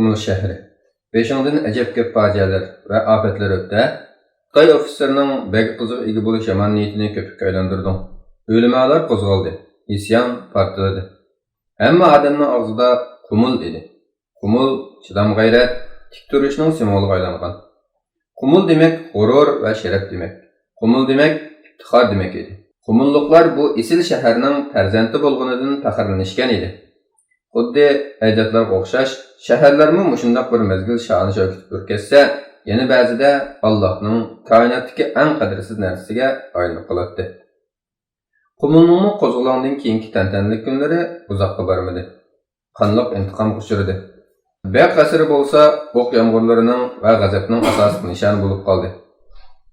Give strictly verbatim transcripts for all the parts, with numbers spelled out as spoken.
قۇمۇل شەھىرى. بېشىڭدىن ئەجەب گەپ پاجىئەلەر ۋە ئاپەتلەر ئۆتتى ھە؟ خىتاي ئوفىتسېرنىڭ بەگ قىزىغا ئىگە بولۇش يامان نىيىتىنى كۆپۈككە ئايلاندۇردۇڭ. ئۆلىمالار قوزغالدى. ئىسيان پارتلىدى. ھەممە ئادەمنىڭ ئاغزىدا قۇمۇل ئىدى. قۇمۇل چىدام-غەيرەت، تىك تۇرۇشنىڭ سىمۋولىغا ئايلانغان. قۇمۇل دېمەك غۇرۇر ۋە شەرەپ دېمەك. قۇمۇل دېمەك ئىپتىخار دېمەك ئىدى. قۇمۇللۇقلار بۇ ئېسىل شەھەرنىڭ پەرزەنتى بولغىنىدىن پەخىرلىنىشكەن ئىدى. خۇددى ئەجدادلارغا ئوخشاش، شەھەرلەرمۇ مۇشۇنداق بىر مەزگىل شانە-شەۋكىتى پۈركەتسە، يەنە بەزىدە ئاللاھنىڭ كائىناتتىكى ئەڭ قەدىرسىز نەرسىسىگە ئايلىنىپ قالاتتى. قۇمۇلنىڭمۇ قوزغىلاڭدىن كېيىنكى تەنتەنىلىك كۈنلىرى ئۇزاققا بارمىدى. قانلىق ئىنتىقامغا ئۇچرىدى. بەگ قەسرى بولسا ئوق يامغۇرلىرىنىڭ ۋە غەزەپنىڭ ئاساسلىق نىشانى بولۇپ قالدى.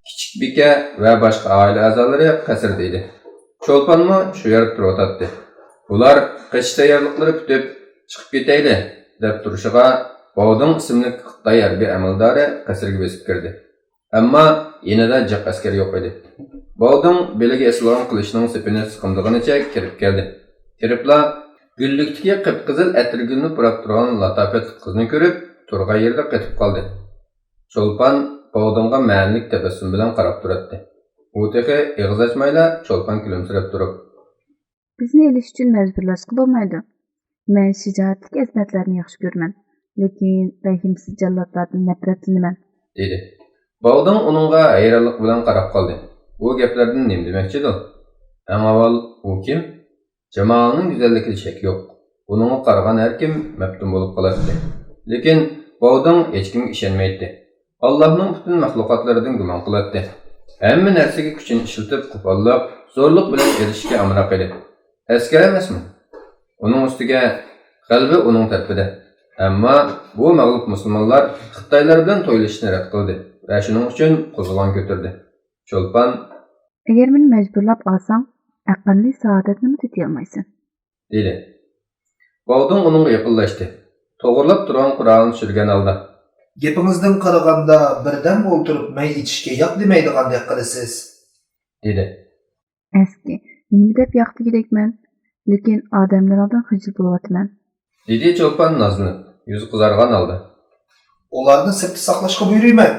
كىچىك بىكە ۋە باشقا ئائىلە ئەزالىرى قەسىردە ئىدى. چولپانمۇ شۇ يەردە تۇرۇۋاتاتتى. ئۇلار قېچىش تەييارلىقلىرى پۈتۈپ، «چىقىپ كېتەيلى» دەپ تۇرۇشىغا، باۋدىڭ ئىسىملىك خىتاي ھەربىي ئەمەلدارى قەسىرگە بېسىپ كىردى. ئەمما يېنىدا جىق ئەسكەر يوق ئىدى. باۋدىڭ بېلىگە ئېسىلغان قىلىچنىڭ سېپىنى سىقىمدىغىنىچە كىرىپ كەلدى. كىرىپلا، گۈللۈكتىكى قىپقىزىل ئەتىرگۈلنى پۇراپ تۇرغان لاتاپەتلىك قىزنى كۆرۈپ، تۇرغان يېرىدە قېتىپ قالدى. چولپان باۋدىڭغا مەنىلىك تەبەسسۇم بىلەن قاراپ تۇراتتى. ئۇ تېخى ئېغىز ئاچمايلا چولپان كۈلۈمسىرەپ تۇرۇپ، بىزنى ئېلىش ئۈچۈن مەجبۇرلاشقا بولمايدۇ. مەن شىجائەتلىك ئەزىمەتلەرنى ياخشى كۆرىمەن، لېكىن رەھىمسىز جاللاتلاردىن نەپرەتلىنىمەن. دېدى. باۋدىڭ ئۇنىڭغا ھەيرانلىق بىلەن قاراپ قالدى. بۇ گەپلەردىن نېمە دېمەكچىدۇ؟ ئەڭ ئاۋۋال ئۇ كىم؟ جامالىنىڭ گۈزەللىكىدە شەك يوق. ئۇنىڭغا قارىغان ھەركىم مەپتۇن بولۇپ قالاتتى. لېكىن باۋدىڭ ھېچكىمگە ئىشەنمەيتتى. ئاللاھنىڭ پۈتۈن مەخلۇقاتلىرىدىن گۇمان قىلاتتى. ھەممە نەرسىگە كۈچىنى ئىشلىتىپ، قوپاللىق، زورلۇق بىلەن ئېرىشىشكە ئامراق ئىدى. ئەسكەر ئەمەسمۇ؟ ئۇنىڭ ئۈستىگە غەلىبە ئۇنىڭ تەرىپىدە. ئەمما بۇ مەغلۇپ مۇسۇلمانلار خىتايلار بىلەن تويلىشىشنى رەت قىلدى ۋە شۇنىڭ ئۈچۈن قوزغىلاڭ كۆتۈردى. چولپان، ئەگەر مېنى مەجبۇرلاپ ئالساڭ، ئەقەللىي سائادەتنىمۇ تېتىيالمايسەن. دېدى. باۋدىڭ ئۇنىڭغا يېقىنلاشتى. توغرىلاپ تۇرغان قورالىنى چۈشۈرگەن ھالدا. گېپىڭىزدىن قارىغاندا، بىردەم ئولتۇرۇپ مەي ئىچىشكە ياق دېمەيدىغاندەك قىلىسىز. دېدى. ئەسكى، نېمە دەپ ياق دېگۈدەكمەن؟ لېكىن ئادەملىرىڭدىن خىجىل بولۇۋاتىمەن. دېدى چولپان نازلىنىپ، يۈزى قىزارغان ھالدا. ئۇلارنى سىرتتا ساقلاشقا بۇيرۇيمەن.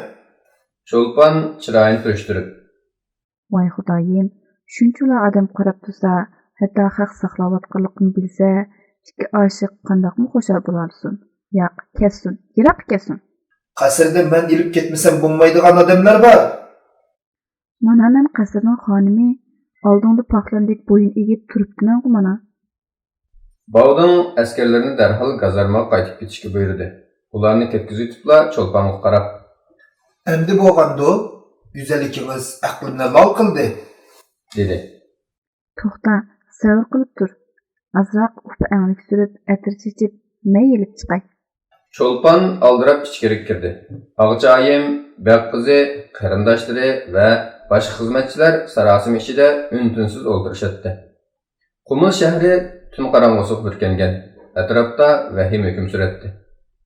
چولپان چىرايىنى پۈرۈشتۈرۈپ. ۋاي خۇدايىم، شۇنچىۋالا ئادەم قاراپ تۇرسا، ھەتتا خەق ساقلاۋاتقانلىقىنى بىلسە، ئىككى ئاشىق قانداقمۇ خۇشال بولالىسۇن؟ ياق، كەتسۇن، يىراققا كەتسۇن. قەسىردە مەن ئېلىپ كەتمىسەم بولمايدىغان ئادەملەر بار. مانا مەن قەسىرنىڭ خانىمى، ئالدىڭدا پاخلاندەك بويۇن ئېگىپ تۇرۇپتىمەنغۇ مانا. باۋدىڭ ئەسكەرلىرىنى دەرھال گازارمىغا قايتىپ كېتىشكە بۇيرۇدى. ئۇلارنى كەتكۈزۈۋېتىپلا چولپانغا قاراپ. ئەمدى بولغاندۇ؟ گۈزەللىكىڭىز ئەقلىمنى لال قىلدى. دېدى. توختا، سەۋر قىلىپ تۇر. ئازراق ئۇپا ئەڭلىك سۈرۈپ، ئەتىر چېچىپ، مەي ئېلىپ چىقاي. چولپان ئالدىراپ ئىچكىرىگە كىردى. ئاغىچايىم، بەگ قىزى، قېرىنداشلىرى ۋە باشقا خىزمەتچىلەر ساراسىمە ئىچىدە ئۈن-تىنسىز ئولتۇرۇشاتتى. قۇمۇل شەھىرى تۈن قاراڭغۇسىغا بۈركەنگەن. ئەتراپتا ۋەھىمە ھۆكۈم سۈرەتتى.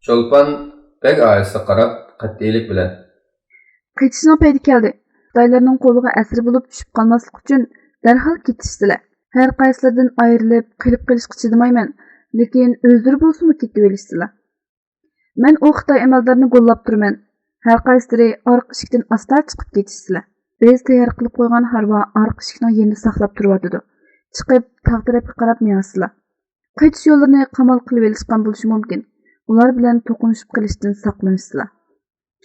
چولپان بەگ ئائىلىسىگە قاراپ قەتئىيلىك بىلەن. قېچىشنىڭ پەيتى كەلدى. خىتايلارنىڭ قولىغا ئەسىر بولۇپ چۈشۈپ قالماسلىق ئۈچۈن دەرھال كېتىشسىلە. ھەر قايسىلىرىدىن ئايرىلىپ قېلىپ قېلىشقا چىدىمايمەن. لېكىن ئۆزلىرى بولسىمۇ كېتىۋېلىشسىلە. مەن ئۇ خىتاي ئەمەلدارنى گوللاپ تۇرىمەن. ھەر قايسىلىرى ئارقا ئىشىكتىن ئاستا چىقىپ كېتىشسىلە. بىز تەييار قىلىپ قويغان ھارۋا ئارقا ئىشىكنىڭ يېنىدا ساقلاپ تۇرۇۋاتىدۇ. چىقىپ تاغ تەرەپكە قاراپ مېڭىسىلە. قېچىش يوللىرىنى قامال قىلىۋېلىشقان بولۇشى مۇمكىن. ئۇلار بىلەن توقۇنۇشۇپ قېلىشتىن ساقلىنىشسىلا.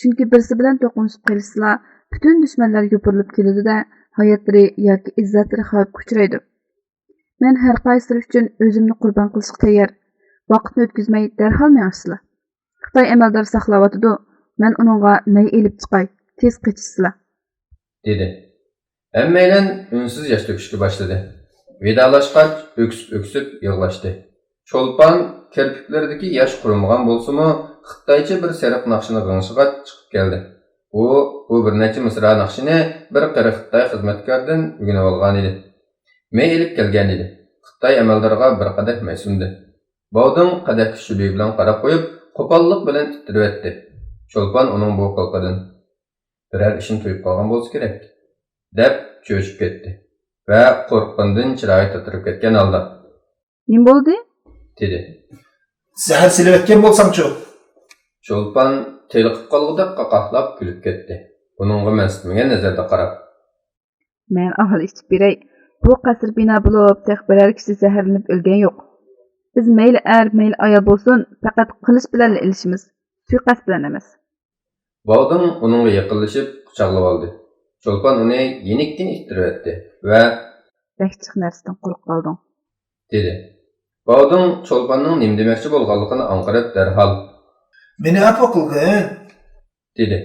چۈنكى بىرسى بىلەن توقۇنۇشۇپ قېلىشسىلا، پۈتۈن دۈشمەنلەر يوپۇرۇلۇپ كېلىدۇ-دە، ھاياتلىرى ياكى ئىززەتلىرى خەۋپكە ئۇچرايدۇ. مەن ھەر قايسىلىرى ئۈچۈن ئۆزۈمنى قۇربان قىلىشقا تەييار. ۋاقىتنى ئۆتكۈزمەي دەرھال مېڭىشسىلا. خىتاي ئەمەلدارى ساقلاۋاتىدۇ. مەن ئۇنىڭغا مەي ئېلىپ چىقاي. تېز قېچىشسىلا. دېدى. ھەممەيلەن ئۈنسىز ياش تۆكۈشكە باشلىدى. ۋىدالاشقاچ ئۆكسۈپ-ئۆكسۈپ يىغلاشتى. چولپان كىرپىكلىرىدىكى ياش قۇرۇمىغان بولسىمۇ، خىتايچە بىر سېرىق ناخشىنى غىڭشىغاچ چىقىپ كەلدى. ئۇ بۇ بىر نەچچە مىسرا ناخشىنى بىر قېرى خىتاي خىزمەتكاردىن ئۆگىنىۋالغانىدى. مەي ئېلىپ كەلگەنىدى. خىتاي ئەمەلدارىغا بىر قەدەھ مەي سۇندى. باۋدىڭ قەدەھكە شۈبھە بىلەن قاراپ قويۇپ، قوپاللىق بىلەن تىترىۋەتتى. چولپان ئۇنىڭ بۇ قىلىقىدىن، بىرەر ئىشنى تۇيۇپ قالغان بولسا كېرەك، دەپ چۆچۈپ كەتتى ۋە قورققىنىدىن چىرايى تاتىرىپ كەتكەن ھالدا، نېمە بولدى؟ دېدى. زەھەر سېلىۋەتكەن بولساڭچۇ؟ چولپان تېلىقىپ قالغۇدەك قاقاھلاپ كۈلۈپ كەتتى. ئۇنىڭغا مەنسىتمىگەن نەزەردە قاراپ. مەن ئاۋۋال ئىچىپ بېرەي. بۇ قەسىر بىنا بولۇپ، تېخى بىرەر كىشى زەھەرلىنىپ ئۆلگەن يوق. بىز مەيلى ئەر، مەيلى ئايال بولسۇن، پەقەت قىلىچ بىلەنلا ئېلىشىمىز. سۇيىقەست بىلەن ئەمەس. باۋدىڭ ئۇنىڭغا يېقىنلىشىپ قۇچاقلىۋالدى. چولپان ئۇنى يېنىككىنە ئىتتىرىۋەتتى ۋە بەك جىق نەرسىدىن قورقۇپ قالدىڭ. دېدى. باۋدىڭ چولپاننىڭ نېمە دېمەكچى بولغانلىقىنى ئاڭقىرىپ دەرھال. مېنى ئەپۇ قىلغىن. دېدى.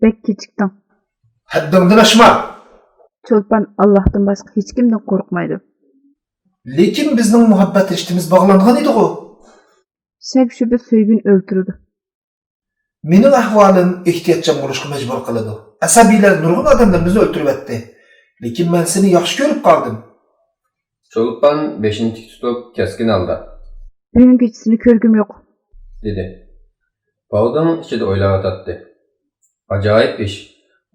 بەك كېچىكتىڭ. ھەددىڭدىن ئاشما. چولپان ئاللاھتىن باشقا ھېچكىمدىن قورقمايدۇ. لېكىن بىزنىڭ مۇھەببەت رىشتىمىز باغلانغان ئىدىغۇ. شەك شۈبھە سۆيگۈنى ئۆلتۈرىدۇ. مېنىڭ ئەھۋالىم ئېھتىياتچان بولۇشقا مەجبۇر قىلىدۇ. ئەسەبىيلەر نۇرغۇن ئادەملىرىمىزنى ئۆلتۈرۈۋەتتى. لېكىن مەن سېنى ياخشى كۆرۈپ قالدىم. چولپان بېشىنى تىك تۇتۇپ، كەسكىن ھالدا. بۈگۈنگىچە سېنى كۆرگۈم يوق. دېدى. باۋدىڭ ئىچىدە ئويلاۋاتاتتى. ئاجايىپ ئىش.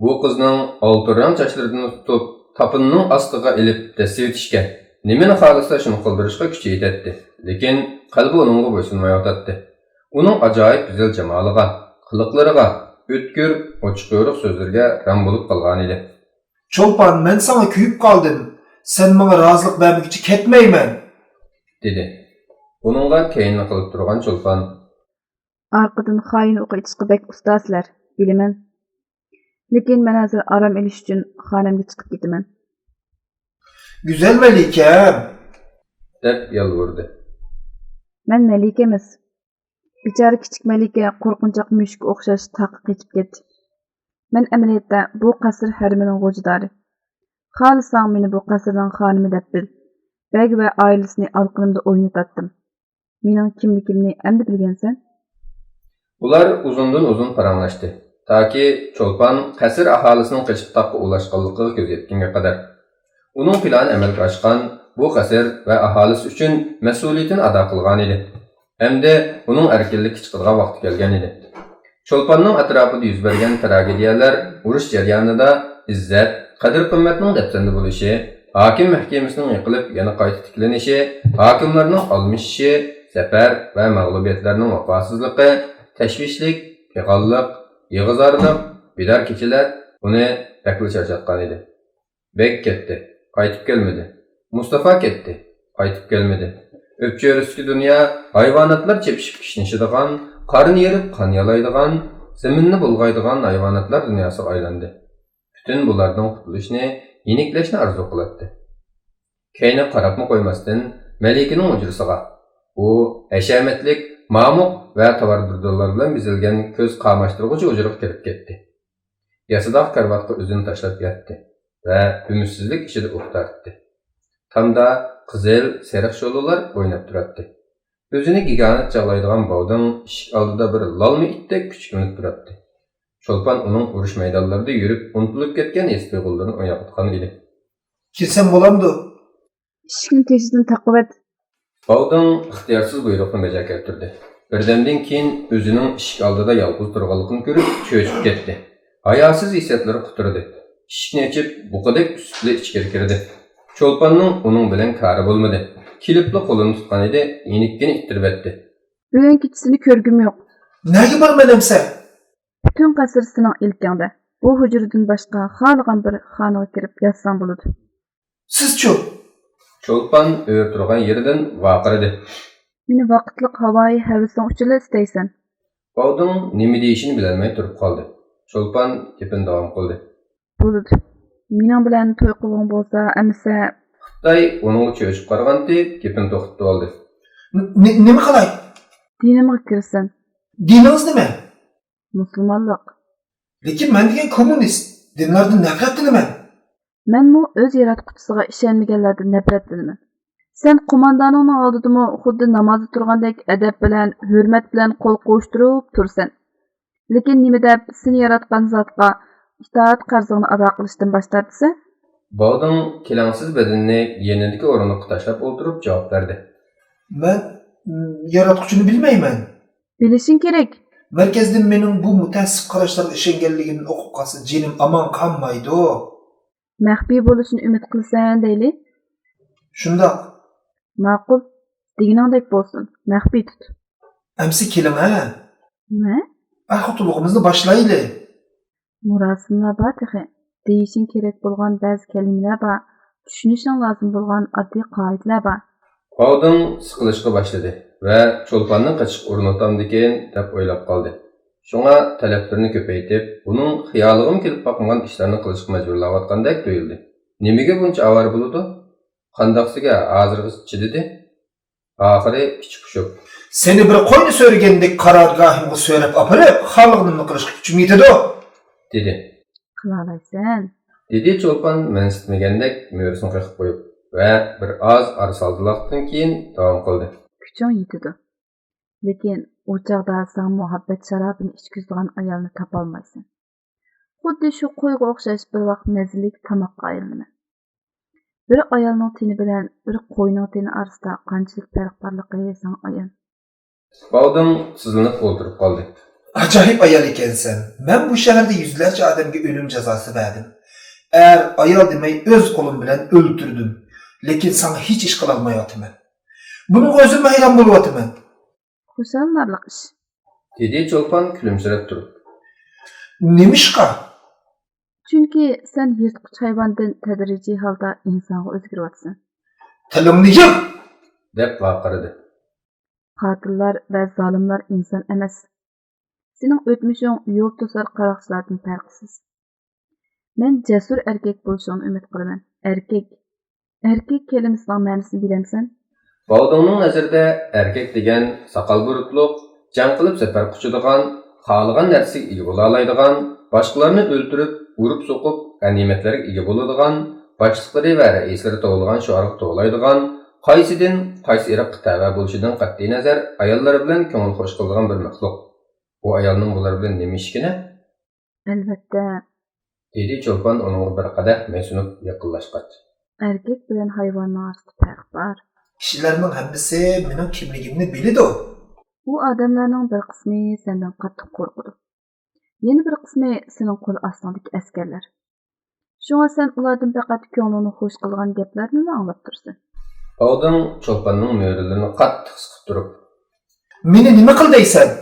بۇ قىزنىڭ ئالتۇن رەڭ چاچلىرىدىن تۇتۇپ، تاپىنىنىڭ ئاستىغا ئېلىپ دەسسىۋېتىشكەن. نېمىنى خالىسا، شۇنى قىلدۇرۇشقا كۈچى يېتەتتى. لېكىن قەلبى ئۇنىڭغا بويسۇنمايۋاتاتتى. ئۇنىڭ ئاجايىپ گۈزەل جامالىغا، قىلىقلىرىغا، ئۆتكۈر، ئوچۇق-يورۇق سۆزلىرىگە رام بولۇپ قالغانىدى. چولپان، مەن ساڭا كۆيۈپ قالدىم. سەن ماڭا رازىلىق بەرمىگۈچە كەتمەيمەن. دېدى. ئۇنىڭغا كەينىنى قىلىپ تۇرغان چولپان. ئارقىدىن خائىن ئوقى ئېتىشقا بەك ئۇستاسىلەر، بىلىمەن. لېكىن مەن ھازىر ئارام ئېلىش ئۈچۈن خانەمگە چىقىپ كېتىمەن. گۈزەل مەلىكەم! دەپ يالۋۇردى. مەن مەلىكە ئەمەس. بىچارە كىچىك مەلىكە قورقۇنچاق مۈشۈككە ئوخشاش تاغقا قېچىپ كەتتى. مەن ئەمەلىيەتتە بۇ قەسىر ھەرىمىنىڭ غوجىدارى. خالىساڭ مېنى بۇ قەسىرنىڭ خانىمى دەپ بىل. بەگ ۋە ئائىلىسىنى ئالىقىنىمدا ئوينىتاتتىم. مېنىڭ كىملىكىمنى ئەمدى بىلگەنسەن؟ ئۇلار ئۇزۇندىن ئۇزۇن پاراڭلاشتى، تاكى چولپان قەسىر ئاھالىسىنىڭ قېچىپ تاغقا ئۇلاشقانلىقىغا كۆز يەتكەنگە قەدەر. ئۇنىڭ پىلانى ئەمەلگە ئاشقان، بۇ قەسىر ۋە ئاھالىسى ئۈچۈن مەسئۇلىيىتىنى ئادا قىلغانىدى. ئەمدى ئۇنىڭ ئەركىنلىككە چىقىدىغان ۋاقتى كەلگەنىدى. چولپاننىڭ ئەتراپىدا يۈز بەرگەن تراگېدىيەلەر ئۇرۇش جەريانىدا ئىززەت، قەدىر-قىممەتنىڭ دەپسەندە بولۇشى، ھاكىم مەھكىمىسىنىڭ يىقىلىپ يەنە قايتا تىكلىنىشى، ھاكىملارنىڭ ئالمىشىشى، زەپەر ۋە مەغلۇبىيەتلەرنىڭ ۋاپاسىزلىقى، تەشۋىشلىك، پىغانلىق، يىغا-زارلىق، بىدار كېچىلەر ئۇنى بەكلا چارچاتقانىدى. بەگ كەتتى، قايتىپ كەلمىدى. مۇستافا كەتتى، قايتىپ كەلمىدى. ئۆپچۆرىسىدىكى دۇنيا ھايۋاناتلار چېپىشىپ كىشنىشىدىغان، قارنى يېرىپ قان يالايدىغان، زېمىننى بۇلغايدىغان ھايۋاناتلار دۇنياسىغا ئايلاندى. پۈتۈن بۇلاردىن قۇتۇلۇشنى، يېنىكلەشنى ئارزۇ قىلاتتى. كەينىگە قاراپمۇ قويماستىن، مەلىكىنىڭ ھۇجرىسىغا، ئۇ ھەشەمەتلىك مامۇق ۋە تاۋاردۇردۇلار بىلەن بېزەلگەن كۆز قاماشتۇرغۇچ ھۇجرىغا كىرىپ كەتتى. ياسىداغ كارىۋاتقا ئۆزىنى تاشلاپ ياتتى ۋە ئۈمىدسىزلىك ئىچىدە ئۇھ تارتتى. تامدا قىزىل، سېرىق شولىلار ئويناپ تۇراتتى. ئۆزىنى گىگانت چاغلايدىغان باۋدىڭ ئىشىك ئالدىدا بىر لالما ئىتتەك كۈچۈكلىنىپ تۇراتتى. چولپان ئۇنىڭ ئۇرۇش مەيدانلىرىدا يۈرۈپ ئۇنتۇلۇپ كەتكەن ھېس-تۇيغۇلىرىنى ئويغاتقان ئىدى. كىرسەم بولامدۇ؟ ئىشىكنى تېشىدىن تاقىۋەت. باۋدىڭ ئىختىيارسىز بۇيرۇقنى بەجا كەلتۈردى. بىردەمدىن كېيىن ئۆزىنىڭ ئىشىك ئالدىدا يالغۇز تۇرغانلىقىنى كۆرۈپ چۆچۈپ كەتتى. ھاياسىز ھېسسىياتلىرى قۇترىدى. ئىشىكنى ئېچىپ، بۇقىدەك ئۈستىلى ئىچكىرى كىردى. چولپاننىڭ ئۇنىڭ بىلەن كارى بولمىدى. كېلىپلا قولىنى تۇتقان ئىدى، يېنىككىنە ئىتتىرىۋەتتى. بۈگۈن كېچىسىنى كۆرگۈم يوق. نەگە بارىمەن ئەمسە؟ پۈتۈن قەسىر سېنىڭ ئىلكىڭدە. بۇ ھۇجرىدىن باشقا خالىغان بىر خانىغا كىرىپ ياتساڭ بولىدۇ. سىزچۇ؟ چولپان ئۆرە تۇرغان يېرىدىن ۋارقىرىدى. مېنى ۋاقىتلىق ھاۋايى ھەۋىسىڭ ئۈچۈنلا ئىستەيسەن. باۋدىڭ نېمە دېيىشىنى بىلەلمەي تۇرۇپ قالدى. چولپان گېپىنى داۋام قىلدى. بولىدۇ. مېنىڭ بىلەن توي قىلغۇڭ بولسا، ئەمىسە. خىتاي ئۇنىڭغا چۆچۈپ قارىغانتى، گېپىنى توختىتىۋالدى. ن-، ن-، نېمە قىلاي؟ دىنىمغا كىرسۇن. دىنىڭىز نېمە؟ مۇسۇلمانلىق. لېكىن مەن دېگەن كوممۇنىست، دىنلاردىن نەپرەتلىنىمەن. مەنمۇ ئۆز ياراتقۇچىسىغا ئىشەنمىگەنلەردىن نەپرەتلىنىمەن. سەن قوماندانىڭنىڭ ئالدىدىمۇ خۇددى نامازدا تۇرغاندەك ئەدەپ بىلەن، ھۆرمەت بىلەن قول قوۋۇشتۇرۇپ تۇرىسەن. لېكىن نېمە دەپ سېنى ياراتقان زاتقا ئىتائەت قەرزىڭنى ئادا قىلىشتىن باش تارتىسەن؟ باۋدىڭ كېلەڭسىز بەدىنىنى يېنىدىكى ئورۇندۇققا تاشلاپ ئولتۇرۇپ جاۋاب بەردى. مەن، م، ياراتقۇچىنى بىلمەيمەن. بىلىشىڭ كېرەك. مەركەزدىن مېنىڭ بۇ مۇتەئەسسىپ قاراشلارغا ئىشەنگەنلىكىمدىن ئوقۇپ قالسا جېنىم ئامان قالمايدۇ. مەخپىي بولۇشىنى ئۈمىد قىلىسەن دەيلى. شۇنداق. ماقۇل. دېگىنىڭدەك بولسۇن. مەخپىي تۇت. ئەمسە كېلىڭ ھە. نېمە؟ ئەر-خوتۇنلۇقىمىزنى باشلايلى. مۇراسىملار بار تېخى. دېيىشىڭ كېرەك بولغان بەزى كەلىمىلەر بار. چۈشىنىشىڭ لازىم بولغان ئاددىي قائىدىلەر بار. باۋدىڭ سىقىلىشقا باشلىدى ۋە چولپاننىڭ قېچىشقا ئۇرۇنۇۋاتامدىكىن دەپ ئويلاپ قالدى. شۇڭا تەلەپلىرىنى كۆپەيتىپ، ئۇنىڭ خىيالىغىمۇ كېلىپ باقمىغان ئىشلارنى قىلىشقا مەجبۇرلاۋاتقاندەك تۇيۇلدى. نېمىگە بۇنچە ئاۋارە بولىدۇ؟ قانداقسىگە ھازىرغىچە چىدىدى؟ ئاخىرى ئىچى پۇشۇپ، سېنى بىر قوينى سۆرىگەندەك قارارگاھىمغا سۆرەپ ئاپىرىپ، خالىغىنىمنى قىلىشقا كۈچۈم يېتىدۇ، دېدى. قىلالايسەن، دېدى چولپان مەنسىتمىگەندەك مۈرىسىنى قېقىپ قويۇپ ۋە بىر ئاز ئارىسالدىلىقتىن كېيىن داۋام قىلدى. كۈچۈڭ يېتىدۇ. لېكىن ئۇ چاغدا ساڭا مۇھەببەت شارابىنى ئىچكۈزىدىغان ئايالنى تاپالمايسەن. خۇددى شۇ قويغا ئوخشاش بىر ۋاق مەززىلىك تاماققا ئايلىنىمەن. بىر ئايالنىڭ تېنى بىلەن بىر قوينىڭ تېنى ئارىسىدا قانچىلىك پەرق بارلىقى ساڭا ئايان. باۋدىڭ تىزلىنىپ ئولتۇرۇپ قالدى. ئاجايىپ ئايال ئىكەنسەن. مەن بۇ شەھەردە يۈزلەرچە ئادەمگە ئۆلۈم جازاسى بەردىم. ئەر، ئايال دېمەي ئۆز قولۇم بىلەن ئۆلتۈردۈم. لېكىن ساڭا ھېچ ئىش قىلالمايۋاتىمەن. بۇنىڭغا ئۆزۈممۇ ھەيران بولۇۋاتىمەن. خۇشاللىنارلىق ئىش، دېدى چولپان كۈلۈمسىرەپ تۇرۇپ. نېمىشقا؟ چۈنكى سەن يىرتقۇچ ھايۋاندىن تەدرىجىي ھالدا ئىنسانغا ئۆزگىرىۋاتىسەن. تىلىڭنى يىغ! دەپ ۋارقىرىدى. قاتىللار ۋە زالىملار ئىنسان ئەمەس. سېنىڭ ئۆتمۈشۈڭ يول توسار قاراقچىلاردىن پەرقسىز. مەن جەسۇر ئەركەك بولۇشۇڭنى ئۈمىد قىلىمەن. ئەركەك، ئەركەك كەلىمىسىنىڭ مەنىسىنى بىلەمسەن؟ باۋدىڭنىڭ نەزىرىدە ئەركەك دېگەن ساقال بۇرۇتلۇق، جەڭ قىلىپ زەپەر قۇچىدىغان، خالىغان نەرسىگە ئىگە بولالايدىغان، باشقىلارنى ئۆلتۈرۈپ، ئۇرۇپ سوقۇپ، غەنىيمەتلەرگە ئىگە بولىدىغان، باشلىقلىرى ۋە رەئىسلىرى توۋلىغان شوئارغا توۋلايدىغان، قايسىدىن، قايسى ئىرققا تەۋە بولۇشىدىن قەتئىينەزەر، ئاياللار بىلەن كۆڭۈل خوش قىلىدىغان بىر مەخلۇق. بۇ ئايالنىڭ بۇلار بىلەن نېمە ئىشىكىنى؟ ئەلۋەتتە، دېدى چولپان ئۇنىڭغا بىر قەدەھ مەيسۇنۇپ يېقىنلاشقاچ. ئەركەك بىلەن ھايۋاننىڭ ئارىسىدا پەرق بار. كىشىلەرنىڭ ھەممىسى مېنىڭ كىملىكىمنى بىلىدۇ. ئۇ ئادەملەرنىڭ بىر قىسمى سەندىن قاتتىق قورقىدۇ. يەنە بىر قىسمى سېنىڭ قول ئاستىڭدىكى ئەسكەرلەر. شۇڭا سەن ئۇلاردىن پەقەت كۆڭلۈڭنى خۇش قىلىدىغان گەپلەرنىلا ئاڭلاپ تۇرىسەن. باۋدىڭ چولپاننىڭ مۈرىلىرىنى قاتتىق سىقىپ تۇرۇپ، مېنى نېمە قىل دەيسەن؟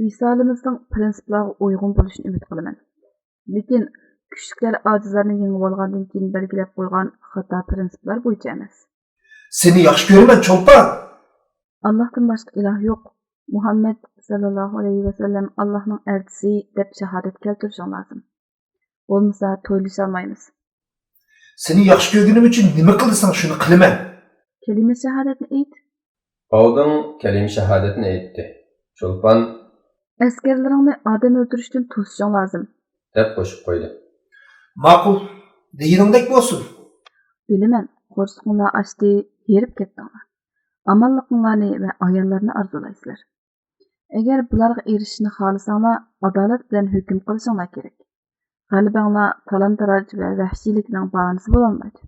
ۋىسالىمىزنىڭ پىرىنسىپلارغا ئۇيغۇن بولۇشىنى ئۈمىد قىلىمەن. لېكىن كۈچلۈكلەر ئاجىزلارنى يېڭىۋالغاندىن كېيىن بەلگىلەپ قويغان خاتا پىرىنسىپلار بويىچە ئەمەس. سېنى ياخشى كۆرىمەن، چولپان! ئاللاھتىن باشقا ئىلاھ يوق. مۇھەممەد ساللاللاھۇ ئەلەيھى ۋەسەللەم ئاللاھنىڭ ئەلچىسى دەپ شاھادەت كەلتۈرۈشۈڭ لازىم. بولمىسا تويلىشالمايمىز. سېنى ياخشى كۆرگىنىم ئۈچۈن نېمە قىلدى ساڭا، شۇنى قىلىمەن. كەلىمە شاھادەتنى ئېيت. باۋدىڭ كەلىمە شاھادەتنى ئېيتتى. چولپان، ئەسكەرلىرىڭنى ئادەم ئۆلتۈرۈشتىن توسۇشۇڭ لازىم، دەپ قوشۇپ قويدى. ماقۇل، دېگىنىڭدەك بولسۇن. بىلىمەن، قورسىقىڭلار ئاچتى، ھېرىپ كەتتىڭلار. ئامانلىقىڭلارنى ۋە ئاياللارنى ئارزۇلايسىلەر. ئەگەر بۇلارغا ئېرىشىشنى خالىساڭلار، ئادالەت بىلەن ھۆكۈم قىلىشىڭلار كېرەك. غەلىبەڭلار تالان-تاراج ۋە ۋەھشىيلىكنىڭ باھانىسى بولالمايدۇ.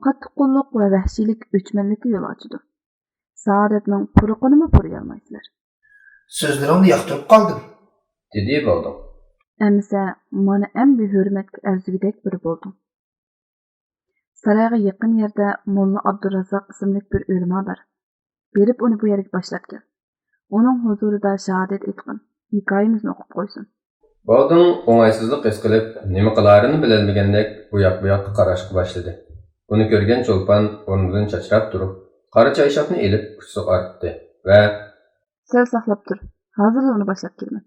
قاتتىق قوللۇق ۋە ۋەھشىيلىك ئۆچمەنلىككە يول ئاچىدۇ. سائادەتنىڭ پۇرىقىنىمۇ پۇرىيالمايسىلەر. سۆزلىرىڭنى ياقتۇرۇپ قالدىم، دېدى باۋدىڭ. ئەمىسە، مانا ئەمدى ھۆرمەتكە ئەرزىگۈدەك بىرى بولدۇڭ. سارايغا يېقىن يەردە موللا ئابدۇراززاق ئىسىملىك بىر ئۆلىما بار. بېرىپ ئۇنى بۇ يەرگە باشلاپ كەل. ئۇنىڭ ھۇزۇرىدا شاھادەت ئېيتقىن، ھېكايىمىزنى ئوقۇپ قويسۇن. باۋدىڭ ئوڭايسىزلىق ھېس قىلىپ، نېمە قىلارىنى بىلەلمىگەندەك ئۇ ياق-بۇ ياققا قاراشقا باشلىدى. بۇنى كۆرگەن چولپان ئورنىدىن چاچراپ تۇرۇپ، قارا چايشاپنى ئېلىپ ئۇچىسىغا ئارتتى ۋە، سەل ساقلاپ تۇر، ھازىرلا ئۇنى باشلاپ كېلىمەن.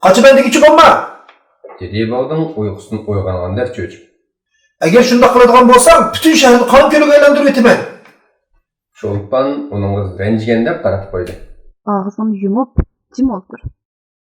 قاچىمەن دېگۈچى بولما! دېدى باۋدىڭ ئۇيقۇسىدىن ئويغانغاندەك چۆچۈپ. ئەگەر شۇنداق قىلىدىغان بولساڭ، پۈتۈن شەھەرنى قان كۆلىگە ئايلاندۇرۇۋېتىمەن! چولپان ئۇنىڭغا رەنجىگەندەك قاراپ قويدى. ئاغزىڭنى يۇمۇپ، جىم ئولتۇر.